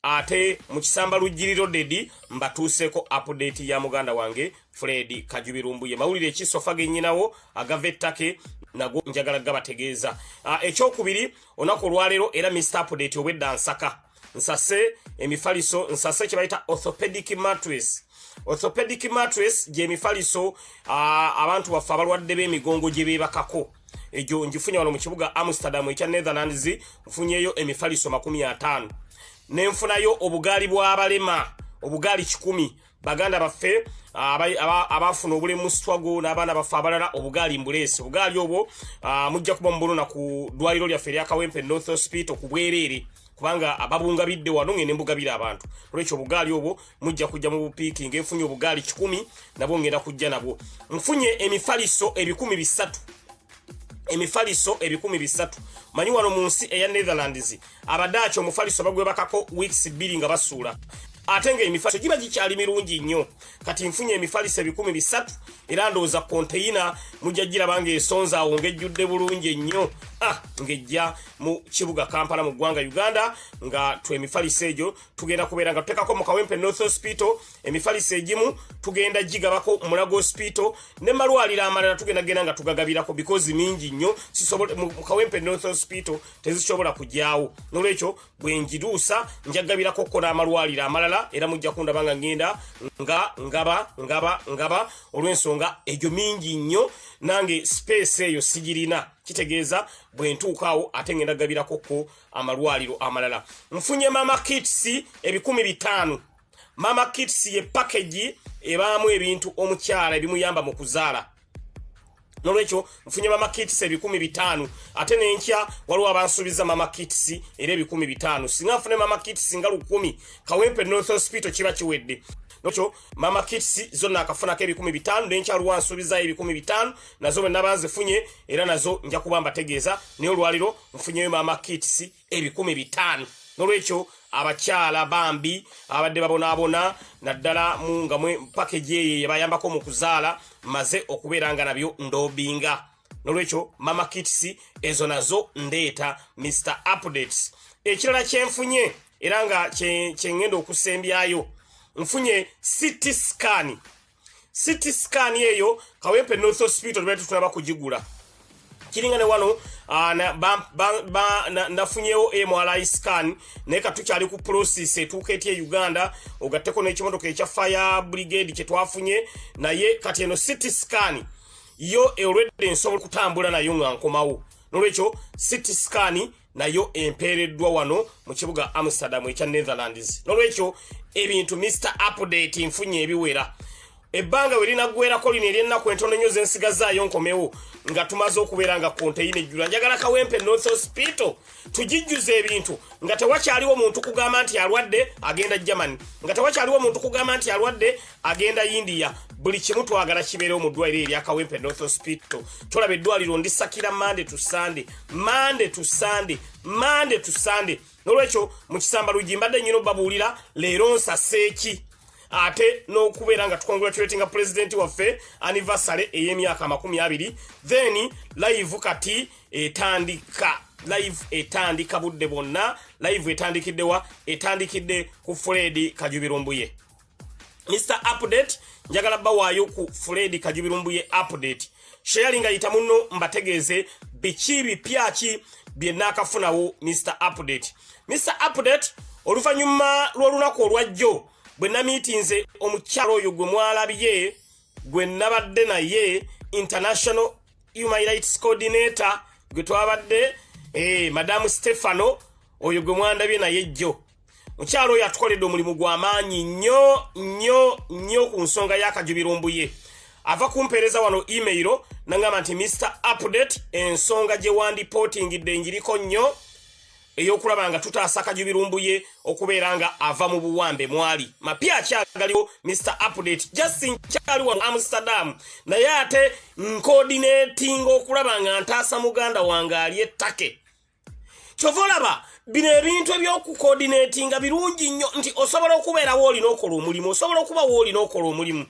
Ate mu Kisamba Lujjiriro dedi mbatuuseeko update ya muganda wange Fred Kajubi Lumbuye. Mawulire ekisofa gennyinawo agava ettake nago njagala gabategeeza. Ekyokubiri, olunaku olwaleero era Mr Update obwedda nsaka nsase emifaliso, nsase kye bayita orthopedic mattress. Orthopedic mattress gyemifaliso abantu baffe abalwadde b'emigongo gye beebakako. Egyo ngifunye wano mu kibuga Amsterdam ekya Netherlands. Nfunyeyo emifaliso 50, nenfunayo obugaali bw'abalema, obugaali 100. Baganda baffe abafuna obulemu, struggle n'abaana baffe abalala, obugaali mbuleesi. Obugaali obwo mujja kuba mubulona ku ddwaliro lyaffe erya Kawempe North Hospital ku bwereere, kubanga ababungabidde wano ngende mbugabira abantu. Olwekyo obugaali obwo mujja kujja mu bupiiki. Ngaenfunye obugaali 100, nabwo ngenda kujja nabwo. Nfunye emifaliso 300, emifaliso 300. Manyi wano mu nsi eya Netherlands Abadaaki omufaliso bagwebakako weeks 2 nga basuula, ate nga emifaliso giba gikyali mirungi nnyo. Kati nfunye emifaliso 300, era ndowooza konteyina mujja giraba ng'esonza awo ng'ejjudde bulungi ennyo, ng'ejja mu kibuga Kampala mu ggwanga Uganda, nga twe emifaliso egyo tugenda kubeera nga tuteekako mu Kawempe North Hospital. Emifaliso egimu tugenda gigabako Mulago Hospital ne malwaliro amalala, tugenda genda nga tugagabirako because mingi nnyo, mu Kawempe North Hospital tezisobola kujyawo. Nolwekyo bwe ngiruusa njagabirako ko n'amalwaliro amalala, era mujja kundaba nga ngenda nga ngaba ngaba ngaba, olw'ensonga egyo mingi nnyo, nange space eyo sigirina. Kitegeeza bwe ntuukaawo ate ngenda gabirako ko amalwaliro amalala. Nfunye mama kits 500. Mama kits ye package ebaamu ebintu omukyala ebimuyamba mu kuzaala. Nolwekyo nfunye mama kits 500, ate nenkya waliwo abansuubiza mama kits era 500. Singa nfune mama kits nga 1000, Kawempe North Hospital kiba kiwedde. Nolwekyo mama kits zonna akafunako 500, nenkya waliwo ansuubizayo 500, nazo bwe naba nzifunye era nazo nja kuba mbategeeza. Naye olwaliro nfunyeyo mama kits 500. Nolwekyo abakyala bambi abadde babonaabona naddala mu nga mwe package eyo yebayambako mu kuzaala, maze okubeera nga nabyo ndobinga. Nolwekyo mama kits ezo nazo ndeeta, Mr Updates. Ekirala kyenfunye era nga kyeŋŋenda okusembyayo, nfunye CT scan. CT scan eyo Kawempe North Hospital tubadde tutunaba kugigula, kiringa ne wano nafunyewo MRI scan, naye katukyali ku process etuuka ety e Uganda, ogatteko n'ekimotoka ekya fire brigade kyetwafunye. Naye kati eno CT scan yo olwedde nsobola okutambula nayo nga nkomawo. Nolwekyo CT scan nayo empeereddwa wano mu kibuga Amsterdam ekya Netherlands. Nolwekyo ebintu, Mr Update, nfunye ebiwera. Ebbanga we linaggwerako lino ery'ennaku entono ennyo zensigazaayo nkomewo, nga tumaze okubeera nga konteyina ejjula. Njagala Kawempe North Hospital tugijjuza ebintu, nga tewakyaliwo muntu kugamba nti alwadde agenda Germany, nga tewakyaliwo muntu kugamba nti alwadde agenda India. Buli kimu twagala kibeerewo mu ddwaliro erya Kawempe North Hospital. Tolaba eddwaliro ndisakira Monday to Sunday, Monday to Sunday, Monday to Sunday. Nolwekyo mu Kisamba Luggi mbadde nyina obabuulira leero nsaseeki, ate n'okubeera nga tucongratulatinga pulezidenti waffe anniversary ey'emyaka 20. Then live kati etandika, live etandika budde bwonna. Live etandikiddewa? Etandikidde ku Fred Kajubi Lumbuye, Mr Update. Njagala bawaayo ku Fred Kajubi Lumbuye update sharing, yita muno mbategeeze biki bipya ki bye naakafunawo, Mr Update. Mr Update, oluvannyuma lw'olunaku olwajjo bwe namiitinze omukyalo oyo gwe mwalabye, gwe nabadde naye, international human rights coordinator gwe twabadde, Madamu Stefano oyo gwe mwandabye naye jjo, mukyalo oyo atukoledde omulimu gw'amaanyi nnyo nnyo nnyo ku nsonga y'Akajubi Lumbuye. Ava kumpeereza wano email nagamba nti, "Mr Update, ensonga gye wandipootingidde njiriko nnyo ey'okulaba nga tutaasa Akajubi Lumbuye okubeera nga ava mu buwambe mwali." Mapya akyagaliwo, Mr Update. Just nkyali wano Amsterdam, naye ate ncoordinating okulaba nga ntaasa muganda wange ali ettake. Kyova olaba bino ebintu ebyokucoordinatinga birungi nnyo, nti osobola okubeerawo olina okola omulimu, osobola okuba woolina okola omulimu.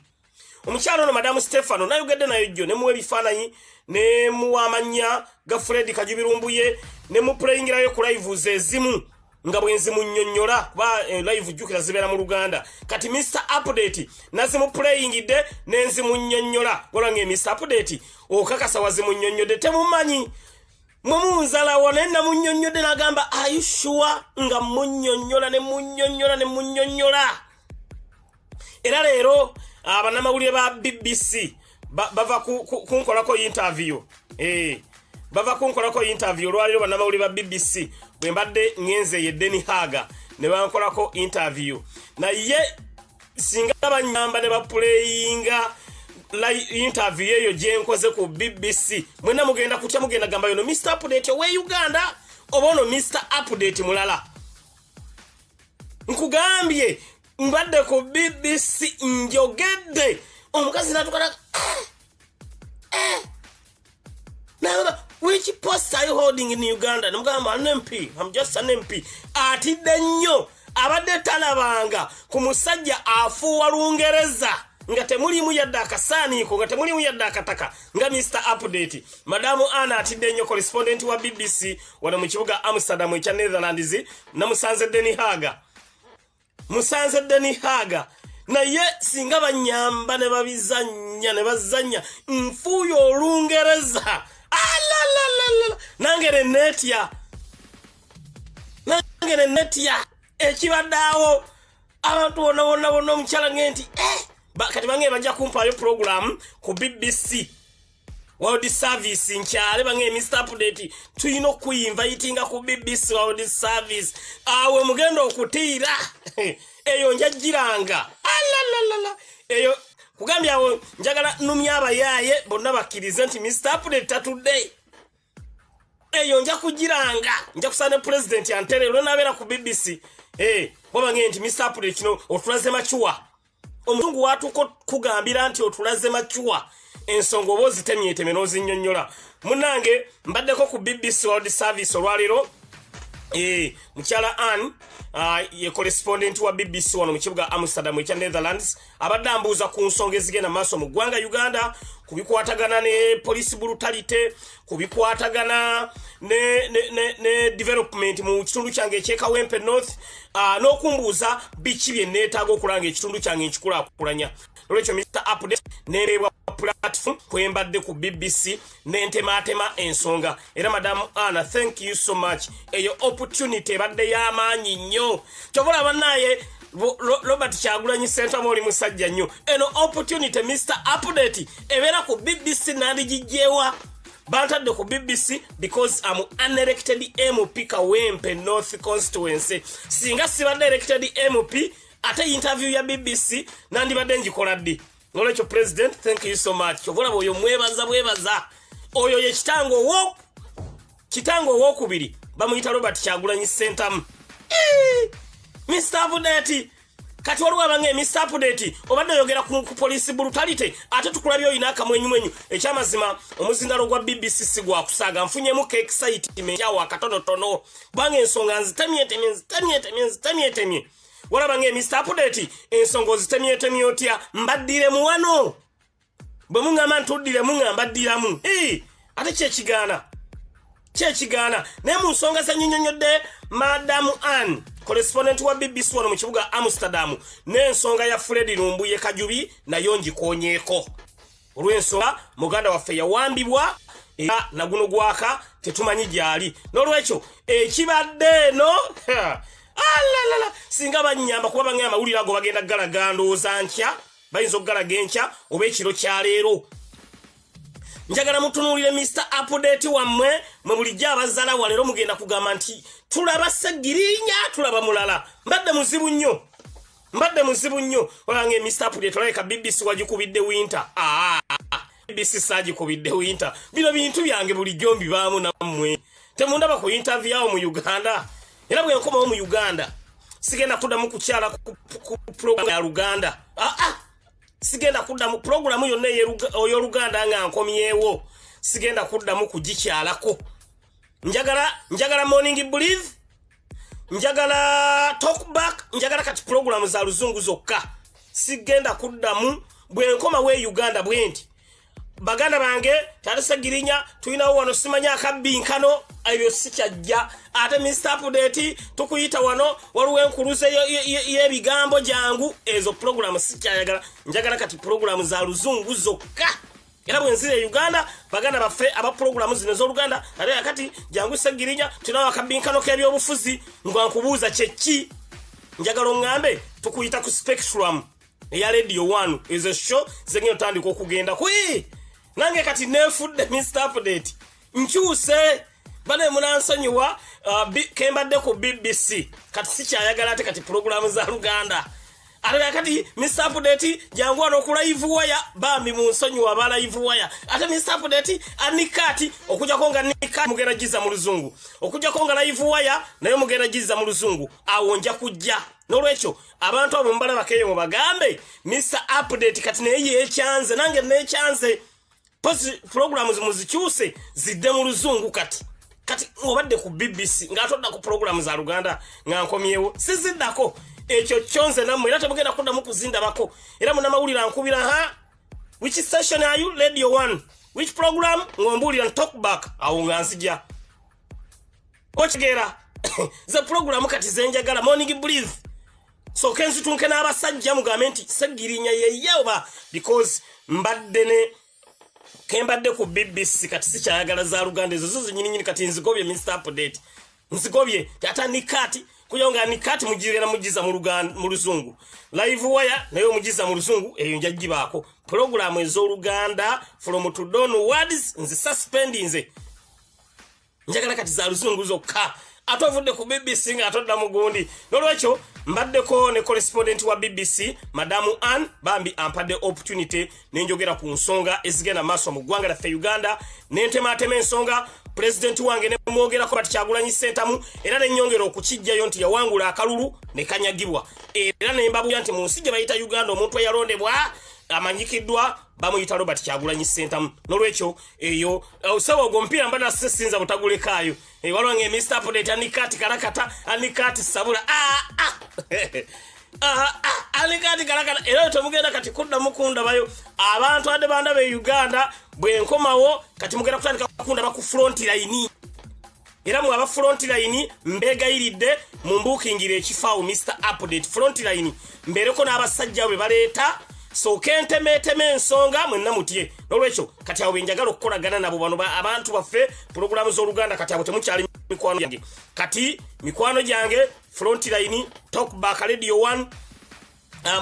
Omukyalo ono Madamu Stefano nayogedde nayo jjo, nemuwa ebifaananyi, nemuwa amannya ga Fred Kajubi Lumbuye, nemuplayingirayo ku lives ezimu. Nga bwenzi munnyonnyola, kuba live jjukira zibeera mu Luganda. Kati Mr Update nazimuplayingidde nenzimunnyonnyola. Gola nga Mr Update okakasa wazimunnyonnyodde, temumanyi mwe munzalawo, naye namunnyonnyodde n'agamba, "Are you sure?" Nga munnyonnyola ne munnyonnyola ne munnyonnyola. Era leero abannamawulire ba BBC bava kunkolako interview. Bava kunkolako interview olwaliro bannamawulire ba BBC. Bwe mbadde ŋŋenze ye Den Haag ne bankolako interview, naye singa banyamba ne baplayinga interview eyo gyenkoze ku BBC, mwenna mugenda kutya, mugenda gamba yono Mr Update owe Uganda oba ono Mr Update mulala. Nkugambye, mbadde ku BBC, njogedde, omukazi natukala nagamba, "Which post are you holding in Uganda?" Nemugamba, "An MP, I'm just an MP." Atidde nnyo, abadde talabanga ku musajja afuuwa Lungereza nga temulimu yadde akasaaniiko, nga temulimu yadde akataka, nga Mr Update. Madamu Ana atidde nnyo, correspondent wa BBC wano mu kibuga Amsterdam ekya Netherlands. Namusanze Den Haag, musanze Den Haag, naye singa banyamba ne babizannya ne bazannya nfuuye Olungereza. Alalalala, nange nenetya, nange nenetya ekibadde awo. Abantu bonna bonna bonna, omukyala nge nti eh, kati bange bajja kumpaayo program ku BBC World Service nkyale. Bange, "Mr Update, tulina okuyinvitinga ku BBC World Service." Awe mugenda okutiira eyo njagiranga. Alalalala, eyo kugambye awo njagala numya abayaaye bonna bakkirize nti Mr Update tatudde. Eyo nja kugiranga, nja kusaba ne Pulezidenti antere lwenabeera ku BBC. Wabange nti, "Mr Update, kino otulaze mature." Omuzungu watuuka kugambira nti otulaze mature, ensonga oba ozitemyeteme n'ozinnyonnyola. Munnange, mbaddeko ku BBC World Service olwaleero. Mukyala Ann ye correspondent wa BBC wano mu kibuga Amsterdam ekya Netherlands. Abadde ambuuza ku nsonga ezigenda mu maaso mu ggwanga Uganda, ku bikwatagana ne police brutality, ku bikwatagana ne development mu kitundu kyange ekyekawempe North, n'okumbuuza biki bye neetaaga okulanga ekitundu kyange nkikulaakulanya. Olwekyo Mr Update nereebwa platform kwembadde ku BBC nentematema ensonga. Era Madamu Anna, thank you so much. Eyo opportunity ebadde y'amaanyi nnyo. Kyova olaba naye Robert Kyagulanyi Sentamu, oli musajja nnyo. Eno opportunity, Mr Update ebeera ku BBC, nandigijjewa? Bantadde ku BBC because am unelected MP, Kawempe North constituency. Singa sibadde elected MP, ate interview ya BBC nandibadde ngikola ddi? Nolwekyo President, thank you so much. Kyova olaba oyo mwebaza bwebaza. Oyo ye kitange owo, kitange owokubiri bamuyita Robert Kyagulanyi Sentamu. Mr Update, kati waliwo abange, "Mr Update, obadde oyogera ku police brutality, ate tukulabye olina akamwenyumwenyu." Ekyamazima, omuzindalo gwa BBC si gwakusaaga. Nfunyemu ka excitement awo akatonotono, kubanga ensonga nzitemyetemye, nzitemyetemye, nzitemyetemye. Walaba nga Mr Update ensonga ozitemyetemye otya? Mbaddiremu wano bwe muŋŋamba ntuddiremu nga mbaddiramu. Ate kyekigaana, kyekigaana. Naye mu nsonga zenyinyonyodde Madamu Ann, correspondent wa BBC wano mu kibuga Amsterdam, n'ensonga ya Fred Lumbuye Kajubi nayo ngikonyeeko, olw'ensonga muganda waffe yawambibwa era naguno gwaka tetumanyi gyali. N'olwekyo ekibadde eno, alalala, singa banyamba, kuba bange amawulire ago bagenda galaga, ndowooza nkya, bayinza okugalaga enkya oba ekiro kya leero. Njagala mutunuulire Mr Update wammwe mwe bulijjo abazalawa. Leero mugenda kugamba nti tulaba Segirinya, tulaba mulala. Mbadde muzibu nnyo, mbadde muzibu nnyo. Olange Mr Update, olabeka BBC wagikubidde winter. Aa, BBC saagikubidde winter. Bino bintu byange bulijjo mbibaamu nammwe. Temundaba ku interview awo mu Uganda? Era bwe nkomawo mu Uganda sigenda kuddamu kukyala ku program ya Luganda. Aa, sigenda kuddamu puroguramu yonna ey'Oluganda nga nkomyewo, sigenda kuddamu kugikyalako. Njagala Morning Brief, njagala Talk Back, njagala kati puroguramu za Luzungu zokka. Sigenda kuddamu bwe nkomawo e Uganda bwe nti. Baganda bange, talisegirinya tulinawo wano, simanya akabbinkano, ebyo sikyajja. Ate Mr Update, tukuyita wano, waliwo enkuluze y'ebigambo, jangu. Ezo pulogulamu sikyayagala. Njagala kati pulogulamu za Luzungu zokka. Era bwe nzira e Uganda, baganda baffe aba pulogulamu zino ez'Oluganda, ate kati jangu Segirinya, tulinawo akabbinkano k'ebyobufuzi, nga nkubuuza kyeki? Njagala oŋŋambe tukuyita ku Spectrum eya Radio 1. Ezo show zengenda otandika okugenda kui. Nange kati nefudde Mr Update, nkyuse. Bane munansonyiwa, kembadde ku BBC, kati sikyayagala ate kati pulogulamu za Luganda. Ate kati Mr Update, jangu wano ku Live Wire. Bambi munsonyiwa aba Live Wire. Ate Mr Update, anikati okujjako nga nikati mugenda giza mu Luzungu, okujjako nga Live Wire naye mugenda giza mu Luzungu, awo nja kujja. Nolwekyo abantu abo mubalabako eyo, mubagambe Mr Update kati naye yekyanze, nange nekyanze. Pozi programs muzikyuse zidde mu Luzungu. Kati obadde ku BBC ng'atodda ku programu za Luganda, nga nkomyewo siziddako. Ekyo kyonze nammwe era temugenda kuddamu kuzindabako. Era munamawulire ankubira, "Ha, which station are you?" "Radio 1." "Which program?" Ng'ombuulira "Talk Back", awo nga nzija. Okitegeera? Ze programu kati zenjagala, Morning Breathe, sooke nzitunke n'abasajja, mugambe nti Segirinya yeye oba, because mbadde ne kembadde ku BBC, kati sikyayagala za Luganda. Ezo zo zinyininyini kati nzigobye. Mr Update nzigobye. Ate nikati kuja nga nikati mugirera mugiza mu Luganda, mu Luzungu. Live Wire naye mugiza mu Luzungu, eyo nja gibaako. Programu ez'Oluganda from today onwards nzi suspend. Nze njagala kati za Luzungu zokka. Ate ovudde ku BBC nga atodda mugundi. Nolwekyo mbaddeko ne correspondent wa BBC, Madamu Ann, bambi ampadde opportunity nenjogera ku nsonga ezigenda maaso mu ggwanga lyaffe Uganda, nentematema ensonga. Pulezidenti wange nemwogerako, bati Kyagulanyi Sentamu, era nenyongera okukijjayo nti yawangula akalulu ne kanyagibwa. Era nembabuulira nti mu nsi gye bayita Uganda, omuntu eyalondebwa amanyikiddwa bamuyita Robert Kyagulanyi Sentamu. Nolwekyo eyo sawa ogwo omupiira mba nase sinza butagulekaayo. Waliwo nga Mr Update, anikati kalakata, anikati sabula, ah, ah. Ah, ah, anikati kalakata. Era temugenda kati kuddamu kundabayo. Abantu adde bandaba e Uganda, bwe nkomawo kati mugenda kutandika kundaba ku Front Line. Era mwe aba Front Line, mbegayiridde mumbuukingira ekifaawo Mr Update Front Line, mbeereko n'abasajja bwe baleeta, sooke ntemeeteme ensonga mwenna mutye. Nolwekyo kati abo benjagala okukolagana nabo, bano abantu baffe pulogulaamu z'Oluganda, kati abo temukyali mikwano gyange. Kati mikwano gyange Front Line, Talk Back, Radio 1,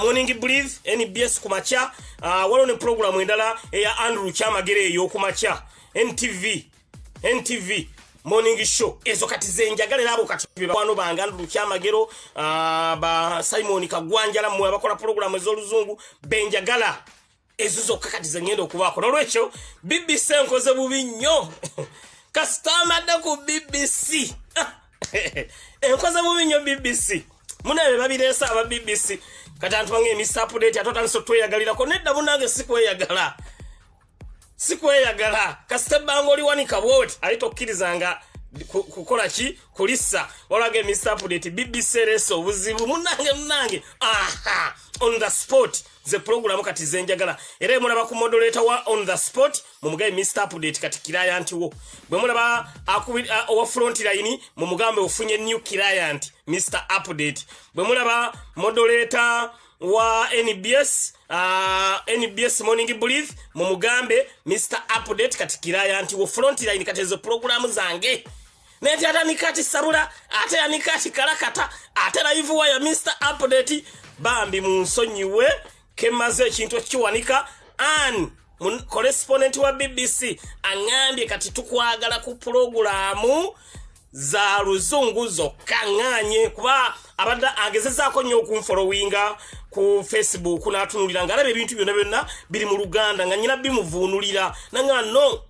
Morning Breathe, NBS ku makya. Waliwo ne pulogulaamu endala eya Andrew Kyamagero eyo okumakya, NTV Morning Show. Ezo kati zenjagala. Era abo kati be bakwano bange, Andrew Kyamagero, ba Simon Kagwanjala, mmwe abakola pulogulaamu ez'Oluzungu benjagala. Ezo zokka kati zengenda okubaako. Nolwekyo BBC enkoze bubi nnyo. Kasita ku BBC enkoze bubi nnyo. BBC munabe babireese aba BBC. Kati antu bange, Mr Update ate otandise otweyagalirako. Nedda munange, sikweyagala, sikweyagala. Kasita ebbanga oliwanika bwoti, ate tokkirizanga kukola ki kulissa. Walaga Mr Update, BBC ereese obuzibu munange, munange. Aha, On the Spot ze pulogulamu kati zenjagala. Era mulaba ku moderator wa On the Spot, mumugambe Mr Update kati client wo. Bwe mulaba owa Front Line, mumugambe ofunye new client, Mr Update. Bwe mulaba moderator wa NBS, NBS Morning Breathe, mumugambe Mr Update kati client wo. Front Line kati ezo pulogulamu zange. Neti ate nikati sabula, ate anikati kalakata, ate Live Wire, Mr Update. Bambi munsonyiwe kemaze ekintu ekiwanika. An correspondent wa BBC aŋŋambye kati tukwagala ku pulogulaamu za Luzungu zokka. Ŋŋaanye kuba abadde agezezaako nnyo okunfolowinga ku Facebook, n'atunulira ng'alaba ebintu byonna byonna biri mu Luganda, nga nyina bimuvuunulira, nanga no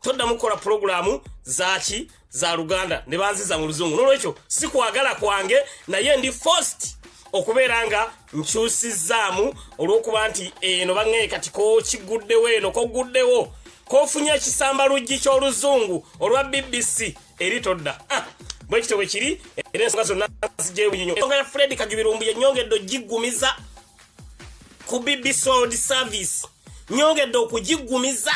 toddamu kukola pulogulaamu zaki za Luganda, ne banziza mu Luzungu. Nolwekyo si kwagala kwange, naye ndi forced okubeera nga nkyusizaamu, olw'okuba nti eno baŋŋeye kati kokiguddewo, eno koguddewo, kofunye ekisamba luggi ky'Oluzungu olwa BBC, eri todda. Ah, bwe kityo bwe kiri. Era ensonga zonna zijjeyo. Ensonga ya Fred Kajubirumbu yenyongedde ogiggumiza ku BBC World Service. Nyongedde okugiggumiza,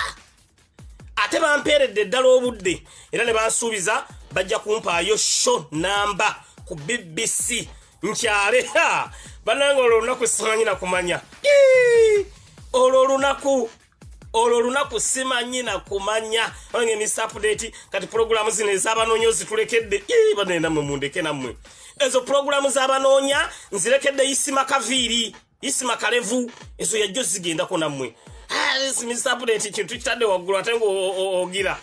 ate bampeeredde ddala obudde era ne bansuubiza bajja kumpaayo show namba ku BBC nkyale. Bannange, olwo olunaku simanyi nakumanya. Olwo olunaku simanyi nakumanya. Bange, Mr Update, kati pulogulaamu zino ez'abanoonya ozitulekedde. Bane, nammwe mundeke nammwe. Ezo pulogulaamu z'abanoonya nzirekedde Isima Kaviiri, Isima Kalevu, ezo yajjo zigendako nammwe. Mr Update, kintu kitadde waggulu ate nga ogira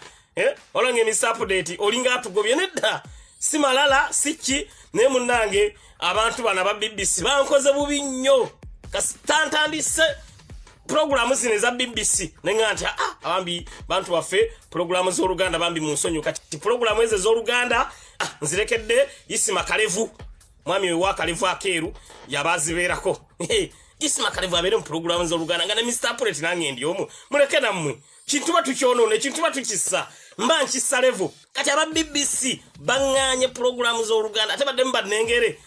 olwange. Mr Update, olinga atugobye. Nedda, si malala, si ki, naye munnange, abantu bano aba BBC bankoze bubi nnyo. Kasitantandise pulogulaamu zino eza BBC neŋa nti, ah, abambi bantu baffe, pulogulaamu z'Oluganda bambi mu nsonyi. Kati pulogulaamu ezo ez'Oluganda, ah, nzirekedde Isima Kalevu, mwami we wa Kalevu akeeru yaba azibeerako. Isima Kalevu abeere mu pulogulaamu z'Oluganda nga ne Mr Update nange ndi omu. Muleke nammwe, kintu ba tukyonoona, ekintu ba tukissa, mba nkissa level. Kati aba BBC baŋŋaanye pulogulaamu z'Oluganda, ate baddemu bannengere,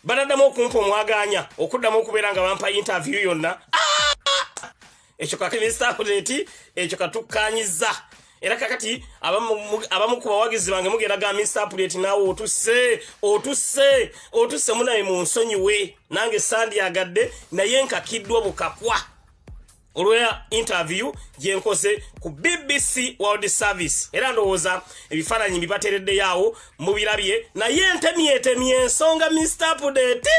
banaddamu okumpa omwaganya okuddamu okubeera nga bampa interview yonna. Ekyo kati, Mr Update, ekyo katukkanyiza. Era kakati abamu ku bawagizi bange mugenda ga, "Mr Update, naawe otuse, otuse, otuse." Munaye mu nsonyiwe, nange sandyagadde, naye nkakiddwa bukakwa olwa interview gyenkoze ku BBC World Service. Era ndowooza ebifaananyi mbibateereddeyo awo mubirabye, naye entemyetemye ensonga. Mr Update,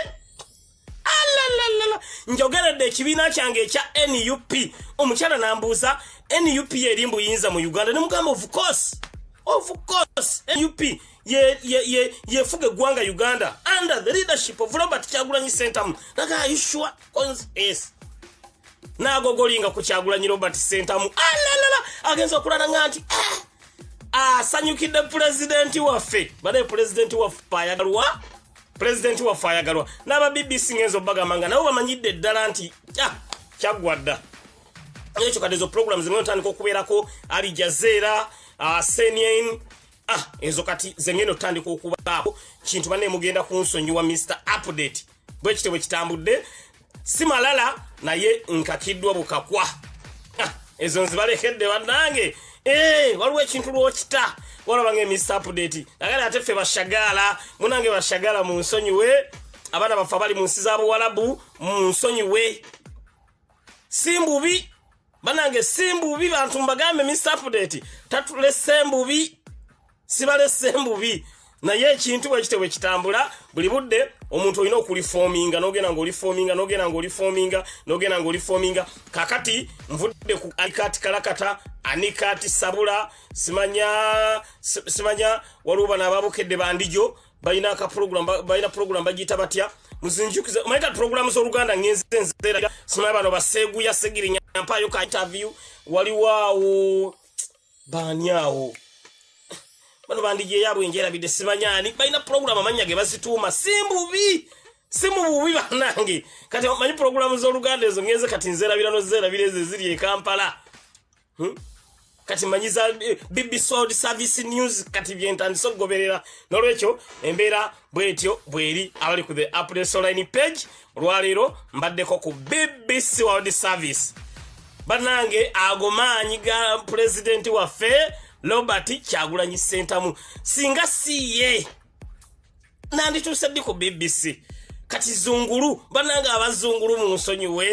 alalalala, njogeredde ekibiina kyange ekya NUP. Omukyala nambuuza, "NUP eri mbuyinza mu Uganda?" Nemugamba, "Of course, of course, NUP yefuga eggwanga Uganda under the leadership of Robert Kyagulanyi Sentamu." Naga, "Are you sure?" "Yes." Nagogolinga ku Kyagulanyi Robert Sentamu. Alalala, agenza okulala nga nti, "Ah, asanyukidde pulezidenti waffe." Banaye, pulezidenti waffe ayagalwa, pulezidenti waffe ayagalwa. N'aba BBC ngenza obagamba nga nabo bamanyidde ddala nti, ah, kyaggwa dda ekyo. Kati ezo program zimwe otandika okubeerako Al Jazeera, CNN, ah, ezo kati zengenda otandika okubaako kintu. Banne, mugenda kunsonyiwa, Mr Update, bwe kityo bwe kitambudde. Si malala, naye nkakiddwa bukakwa. Ah, ezo nzibalekedde bannange. Eh, waliwo ekintu lwokita walaba nga Mr Update agala, ate ffe bashagaala munange, bashagaala mu nsonyiwe. Abaana baffe abali mu nsi z'abuwalabu, mu nsonyiwe, si mbubi banange, si mbubi. Bantu mbagambe, Mr Update tatulese mbubi, sibalese mbubi, naye ekintu bwe kityo bwe kitambula. Buli budde omuntu olina okureforminga, n'ogenda ng'oreforminga, n'ogenda ng'oreforminga, n'ogenda ng'oreforminga. Kakati nvudde ku Anikati Kalakata, Anikati Sabula, simanya simanya waliwo bano ababukedde bandijo balina aka program, balina program bagiyita batya? Muzinjukize. Omanyi kati program z'Oluganda ngenze nzera, simanya bano baseeguya Segirinya mpayo ka interview. Waliwo awo baani awo bano bandijeeyabwe njerabidde, simanyani balina program, amannya ge bazituuma. Simbubi, si mu bubi bannange. Kati manyi puroguramu z'Oluganda ezo ngenze kati nzerabira nozerabira ezo eziri e Kampala. Kati manyi za BBC World Service News, kati byentandise okugoberera. N'olwekyo embeera bwetyo bweri. Abali ku the Updates Online page, olwaleero mbaddeko ku BBC World Service. Bannange, ago maanyi ga pulezidenti waffe Robert Kyagulanyi Sentamu. Singa siye, nandituuse ddi ku BBC? Kati zungulu, bannange, abazungulu munsonyiwe,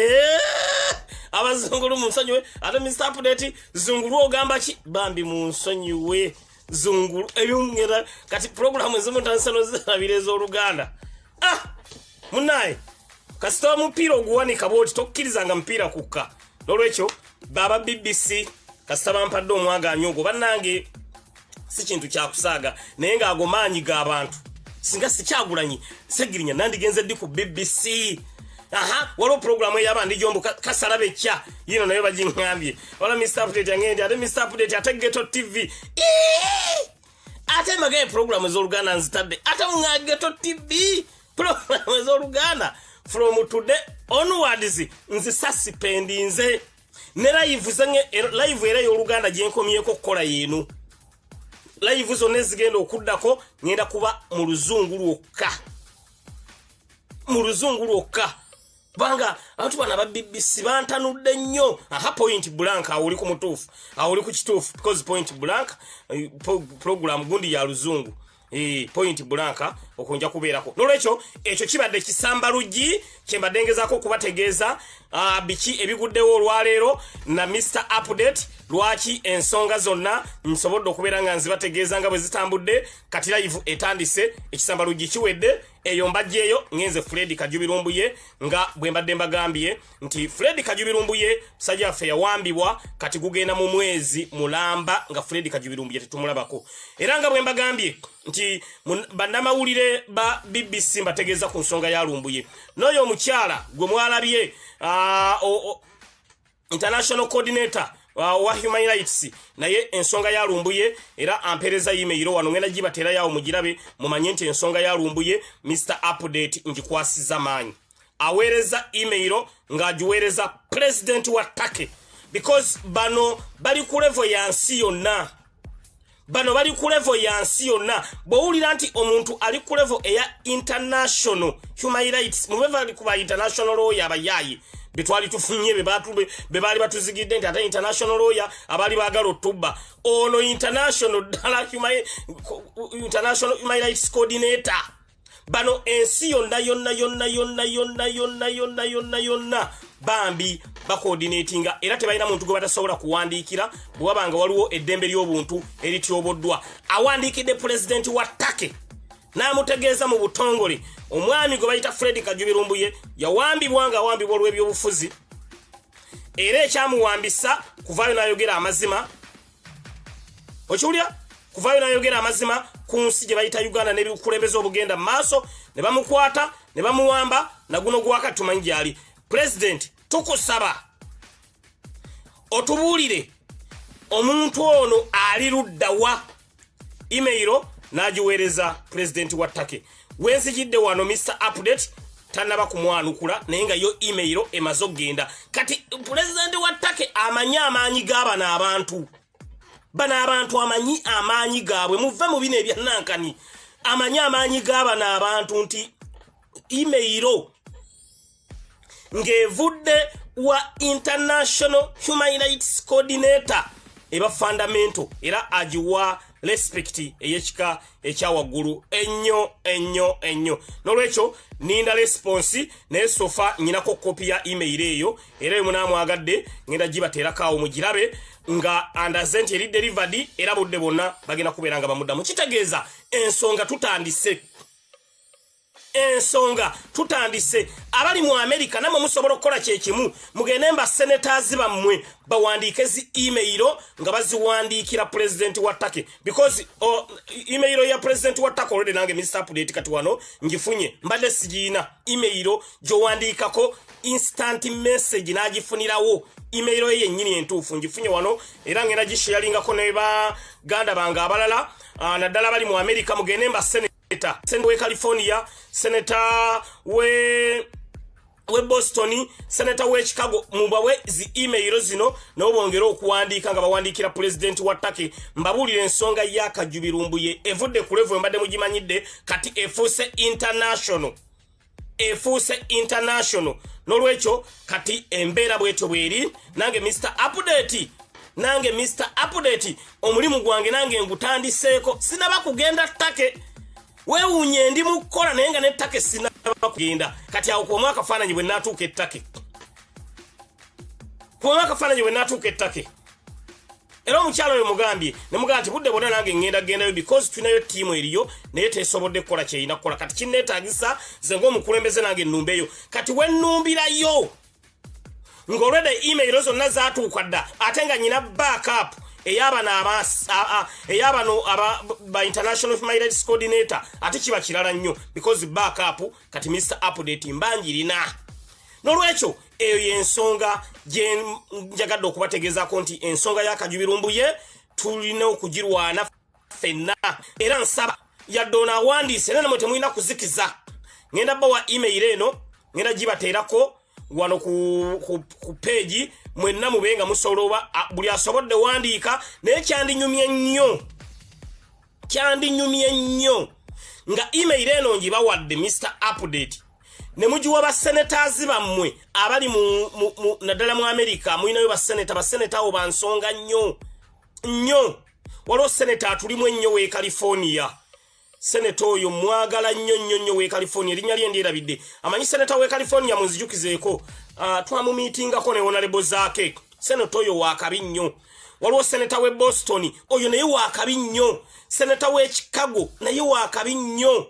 abazungulu munsonyiwe. Ate Mr Update, zungulu ogamba ki? Bambi munsonyiwe, zungulu ebyongera. Kati puroguramu ezimu ntandise nozirabira ez'Oluganda. Ah, munaye, kasita omupiira oguwanika bwoti, tokkirizanga mupiira kukka. Nolwekyo baba BBC kasita bampadde omwagaanya ogwo, bannange, si kintu kyakusaaga, naye ng'ago maanyi g'abantu. Singa sikyagulanyi Segirinya, nandigenze ddi ku BBC? Aha, waliwo puroguramu ey'abandijombo kasalaba ekya yino, nayo bagiŋŋambye. Wala Mr Update yangendi, ate Mr Update, ate Ghetto TV. Iiii! Ate magaye puroguramu ez'Oluganda nzitadde, ate muŋa Ghetto TV. Puroguramu ez'Oluganda from today onwards nzisuspendinze, ne live live era ey'Oluganda gyenkomyeko okukola yeeno. Live zonna ezigenda okuddako ngenda kuba mu Luzungu lwokka, mu Luzungu lwokka. Kubanga abantu bano aba BBC bantanudde nnyo. Aha, Point Blank, awo oli ku mutuufu, awo oli ku kituufu, because Point Blank program gundi ya Luzungu. Point Blank okunja kubeerako. Nolwekyo ekyo kibadde kisamba luggi kyembadde ngezaako okubategeeza biki ebiguddewo olwaleero na Mr Update. Lwaki ensonga zonna nsobodde okubeera nga nzibategeeza nga bwe zitambudde. Kati live etandise, ekisamba luggi kiwedde, eyo mbajjeeyo. Ngenze Fred Kajubirumbuye, nga bwe mbadde mbagambye nti Fred Kajubirumbuye musajja waffe yawambibwa, kati gugenda mu mwezi mulamba nga Fred Kajubirumbuye tetumulabako. Era nga bwe mbagambye nti bannamawulire ba BBC mbategeeza ku nsonga ya Lumbuye n'oyo omukyala gwe mwalabye, international coordinator wa human rights, naye ensonga ya Lumbuye era ampeereza email wano, ngenda gibateerayo mugirabe, mumanye nti ensonga ya Lumbuye Mr Update ngikwasiza maanyi. Aweereza email ng'agiweereza president wa Turkey, because bano bali ku level ya nsi yonna, bano bali ku level ya nsi yonna. Bw'owulira nti omuntu ali ku level eya international human rights, mube bali ku ba international lawyer abayaayi betwali tufunye, be baali batuzigidde nti ate international lawyer abaali baagala otubba. Ono international ddala international human rights coordinator. Bano ensi yonna yonna yonna yonna yonna yonna yonna yonna yonna bambi bacoordinatinga, era tebalina muntu gwe batasobola kuwandiikira bwe waba nga waliwo eddembe ly'obuntu erityoboddwa. Awandiikidde pulezidenti wa Turkey n'amutegeeza mu butongole omwami gwe bayita Fred Kajubirumbuye yawambibwa, nga awambibwa olw'ebyobufuzi, era ekyamuwambisa kuvaayo n'ayogera amazima. Okiwulira? Kuvaayo n'ayogera amazima ku nsi gye bayita Uganda n'ebikulembeze obugenda mu maaso, ne bamukwata ne bamuwamba. Naguno gwaka tumanyi gyali. Pulezidenti, tukusaba otubuulire omuntu ono ali luddawa. Email n'agiweereza pulezidenti wa Turkey. Wenzijidde wano Mr Update tanaba kumwanukula, naye nga yo email emaze okugenda. Kati pulezidenti wa Turkey amanyi amaanyi g'abano abantu, bano abantu amanyi amaanyi gaabwe. Muve mu bino ebyanankani. Amanyi amaanyi g'abano abantu nti email ng'evudde wa international human rights coordinator eba fundamental, era agiwa respect ey'ekika ekyawaggulu ennyo ennyo ennyo. N'olwekyo ninda response, naye so far nyinako kopi ya email eyo, era eyo munaamwagadde ngenda gibateerako awo mugirabe nga andaze nti eri delivered, era budde bwonna bagenda kubeera nga bamuddamu. Kitegeeza ensonga tutandise, ensonga tutandise. Abali mu Amerika nammwe musobola okukola kyekimu, mugende mba senators bammwe bawandiike zi email nga baziwandiikira pulezidenti wa Turkey, because email ya pulezidenti wa Turkey already nange Mr Update kati wano ngifunye, mbadde sigiina. Email gyowandiikako instant message n'agifunirawo, email ye yennyini entuufu ngifunye wano, era ngenda gisharingako ne baganda bange abalala, naddala bali mu Amerika. Mugende mba senator we California, senator we Boston, senator we Chicago, mubawe zi email zino nabo bongere okuwandiika nga bawandiikira pulezidenti wa Turkey. Mbabuulira ensonga ya Kajubirumbuye evudde ku level embadde mugimanyidde, kati efuuse international, efuuse international. N'olwekyo kati embeera bwetyo bweri. Nange Mr Update, nange Mr Update omulimu gwange nange ngutandiseeko. Sinaba kugenda Turkey, weewuunye ndi mu kukola naye nga ne Turkey sinaba kugenda. Kati awo kubamu akafaananyi bwe naatuuka e Turkey, kubamu akafaananyi bwe naatuuka e Turkey. Era omukyalo oyo mugambye ne mugamba nti budde bwonna nange ŋŋenda gendayo, because tulinayo ttiimu eriyo naye tesobodde kukola kyerina kukola. Kati kinneetaagisa nze ng'omukulembeze nange ennumbeeyo. Kati wennumbirayo ng'olwedde email zonna zaatuuka dda, ate nga nyina backup ey'abano ey'abano aba ba international human rights coordinator, ate kiba kirala nnyo, because backup kati Mr Update mbangirina. N'olwekyo eyo yensonga gye njagadde okubategeezaako nti ensonga ya Kajubirumbuye tulina okugirwana ffenna. Era nsaba yadde ono awandiise, era namwe temulina kuzikiza. Ngenda bawa email eno, ngenda gibateerako wano ku page, mwenna mube nga musobola oba buli asobodde wandiika. Naye kyandinyumye nnyo, kyandinyumye nnyo nga email eno ngibawadde Mr Update. Ne mugiwa basenators bammwe abali mu naddala mu America. Mulinayo baseneta, baseneta abo bansonga nnyo nnyo. Waliwo seneta atulimu ennyo w'e California. Seneta oyo mwagala nnyo nnyo nnyo, w'e California. Erinnya lye ndyerabidde. Amanyi seneta w'e California, munzijukizeeko. Twamumiitingako ne Honorable Zaake. Seneta oyo wakabi nnyo. Waliwo seneta w'e Boston, oyo naye wakabi nnyo. Seneta w'e Chicago naye wakabi nnyo.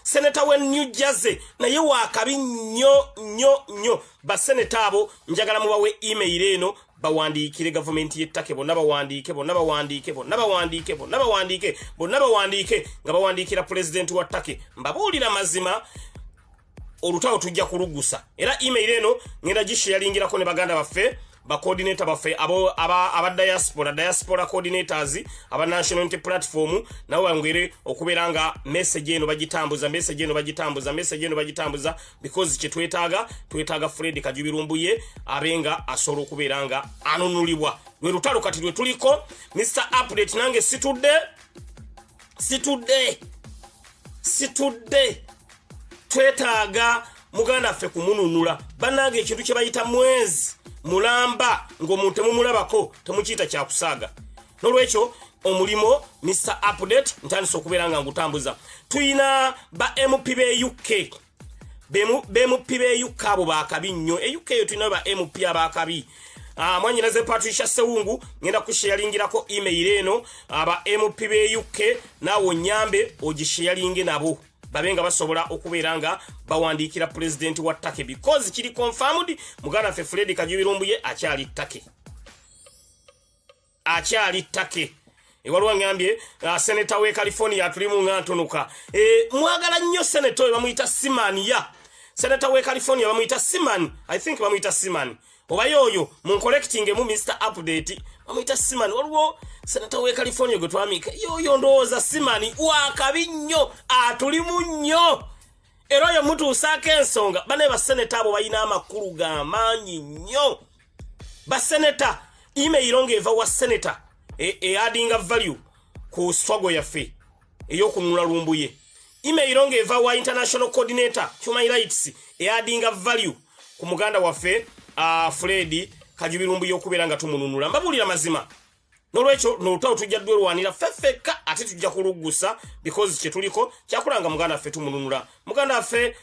Seneta w'e New Jersey naye wakabi nnyo nnyo nnyo. Baseneta abo njagala mubawe email eno, bawandiikire gavumenti y'e Turkey. Bonna bawandiike, bonna bawandiike, bonna bawandiike, bonna bawandiike, bonna bawandiike nga bawandiikira pulezidenti wa Turkey. Mbabuulira mazima, olutalo tujja kulugusa. Era email eno ngenda gisharingirako ne baganda baffe, bacoordinator baffe abo aba diaspora coordinators aba National Unity Platform, nabo bangere okubeera nga message eno bagitambuza, message eno bagitambuza, message eno bagitambuza, because kyetwetaaga, twetaaga Fred Kajubi Lumbuye abe nga asobola okubeera nga anunulibwa. Lwe lutalo kati lwe tuliko. Mr Update, nange situdde, situdde, situdde. Twetaaga muganda ffe kumununula. Bannange, ekintu kye bayita mwezi mulamba ng'omuntu temumulabako temukiyita kyakusaaga. N'olwekyo omulimo, Mr Update, ntandise okubeera nga ngutambuza. Tuyina ba MP b'e UK. Be MP b'e UK abo bakabi nnyo. E UK eyo tulina ba MP abakabi. Mwanyinaze Patricia Sewungu, ngenda kusharingirako email eno. Aba MP b'e UK, naawe onyambe ogisharinge nabo babe nga basobola okubeera nga bawandiikira pulezidenti wa Turkey, because kiri confirmed, muganda waffe Fred Kajubi Lumbuye akyali Turkey, akyali Turkey. Ewaliwo ngambye seneta w'e California atulimu nga ntunuka. Mwagala nnyo seneta oyo, bamuyita Siman. Ya seneta w'e California bamuyita Siman, I think bamuyita Siman oba yoyo. Muncorrectingemu, Mr Update, bamuyita Siman. Waliwo seneta w'e California gwe twamika, yoyo ndowooza Siman, wakabi nnyo, atulimu nnyo. Era oyo mutuusaako ensonga. Bane baseneta abo balina amakulu g'amaanyi nnyo. Baseneta, email ng'eva wa seneta eaddinga value ku struggle yaffe ey'okununula Lumbuye. Email ng'eva wa international coordinator human rights eaddinga value ku muganda waffe Fred Kajubi Lumbuye okubeera nga tumununula. Mbabuulira mazima. Nolwekyo nolutalo tujja dwerwanira ffeffekka, ate tujja kuluggusa, because kyetuliko kyakulanga muganda waffe tumununula. Muganda waffe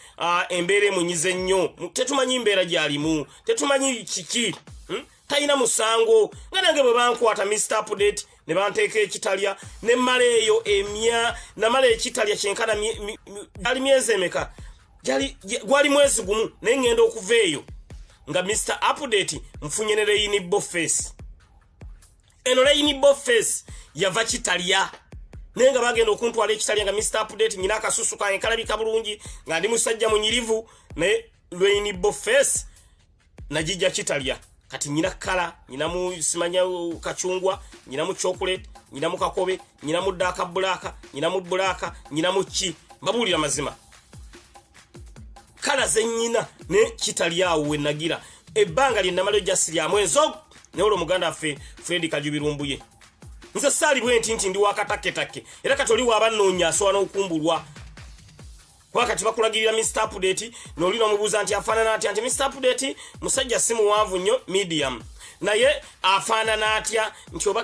embeera emunyize nnyo, tetumanyi mbeera gyalimu, tetumanyi kiki, Talina musango. Nga nange bwe bankwata, Mr Update, ne banteeka ekitalya ne mmala eyo emya, namala ekitalya kyenkana gyali myezi emeka? Gwali mwezi gumu, naye ngenda okuva eyo nga Mr Update nfunye ne rainbow face. Eno rainbow face yava kitalya, naye nga bagenda okuntwala ekitalya nga Mr Update nyina akasusu kange kalabika bulungi, nga ndi musajja munyirivu, naye rainbow face nagijja kitalya. Kati nyina kala, nyinamu simanya kacungwa, nyinamu chocolate, nyinamu kakobe, nyinamu dark black, nyinamu black, nyinamu ki. Mbabuulira mazima, kala zenyina ne kitalya awo we nagira ebbanga lye namalayo jasi lya mwezi ogwo. Naye olwo muganda waffe Fred Kajubi Lumbuye, nze saali bwe nti ndi wakataketake. Era kati oli waaba nnoonya asobola n'okumbulwa, kuba kati bakulagirira Mr Update, n'oli n'omubuuza nti afaanana atya, nti Mr Update musajja si muwanvu nnyo, medium, naye afaanana atya, nti oba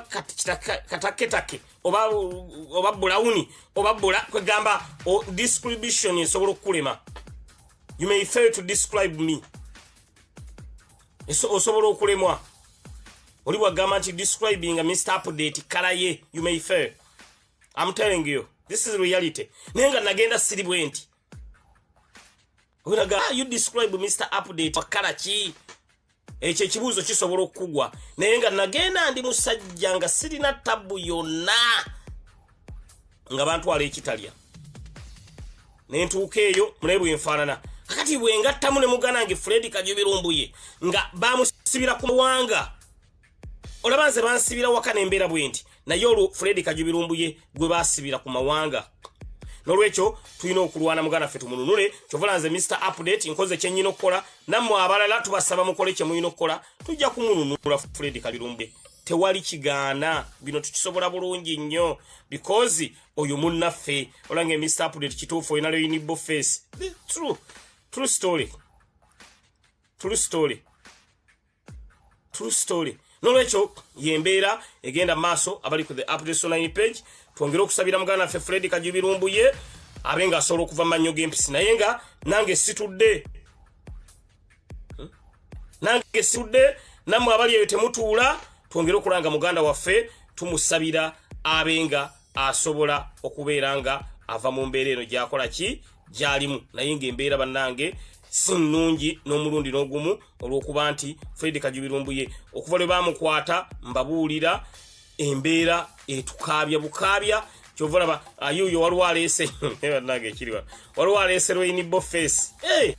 kataketake oba brown oba bula kwegamba description esobola okukulema. You may fail to describe me. Osobola okulemwa. Oli bwagamba nti describing Mr Update kala ye, you may fail. I'm telling you, this is reality. Naye nga nagenda siri bwe nti. Onaga, "Ah, you describe Mr Update kala ki?" Ekyo ekibuuzo kisobola okukugwa, naye nga nagenda ndi musajja nga sirina tabu yonna, nga bantwala ekitalya nentuuka eyo munaye bwenfaanana kakati bwengattamu ne muganda wange Fred Kajubi Lumbuye nga bamusibira ku mawanga. Olaba nze bansibira waka nembeera bwe nti, naye olwo Fred Kajubi Lumbuye gwe basibira ku mawanga. Nolwekyo tulina okulwana muganda ffe tumununule. Kyovola nze Mr Update nkoze kyenyina okukola, nammwe abalala tubasaba mukole kye mulina okukola. Tujja kumununula Fred Kajubi Lumbuye, tewali kigaana. Bino tukisobola bulungi nnyo because oyo munnaffe. Olange Mr Update, kituufu olina rainbow face. True. True story, true story, true story. Nolwekyo yembeera egenda maaso. Abali ku The Updates Online page, twongere okusabira muganda waffe Fred Kajubi Lumbuye abe nga asobola okuva mu mannyo g'empisi. Naye nga nange situdde, Nange situdde, nammwe abali eyo temutuula. Twongere okulanga muganda waffe, tumusabira abe nga asobola okubeera nga ava mu mbeera eno gyakola ki gyalimu. Naye ngaembeera, bannange, si nnungi n'omulundi n'ogumu, olw'okuba nti Fred Kajubi Lumbuye okuva lwe bamukwata, mbabuulira, embeera etukaabya bukaabya. Kyova olaba ayuuyo waliwo aleese, bannange, ekiriwa, waliwo aleese rainbow face. Hey!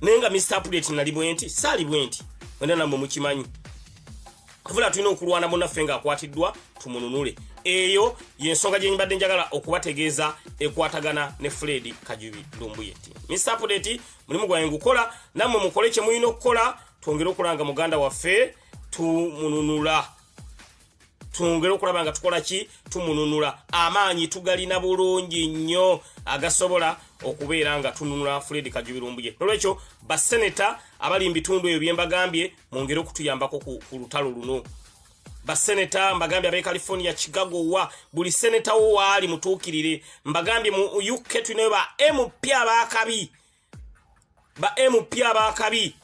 Naye nga Mr Update nali bwe nti, saali bwe nti, wenda nammwe mukimanyi. Kuvula tulina okulwana munnaffe ng'akwatiddwa, tumununule. Eyo yensonga gye mbadde njagala okubategeeza ekwatagana ne Fred Kajubi Lumbuye, nti Mr Update mulimu gwange ngukola, nammwe mukole kye mulina okukola. Twongere okulanga muganda waffe, tumununula. Twongere okulaba nga tukola ki, tumununula. Amaanyi tugalina bulungi nnyo agasobola okubeera nga tununula Fred Kajubi Lumbuye. Nolwekyo baseneta abali mu bitundu ebyo byembagambye, mwongere okutuyambako ku lutalo luno. Baseneta mbagambye ab'e California, Chicago, wa buli seneta wo waali mutuukirire. Mbagambye mu UK tulinayo ba MP abakabi, ba MP abakabi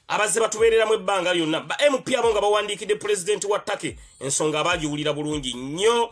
abazze batubeereramu ebbanga lyonna. Ba MP abo nga bawandiikidde pulezidenti wa Turkey, ensonga abagiwulira bulungi nnyo.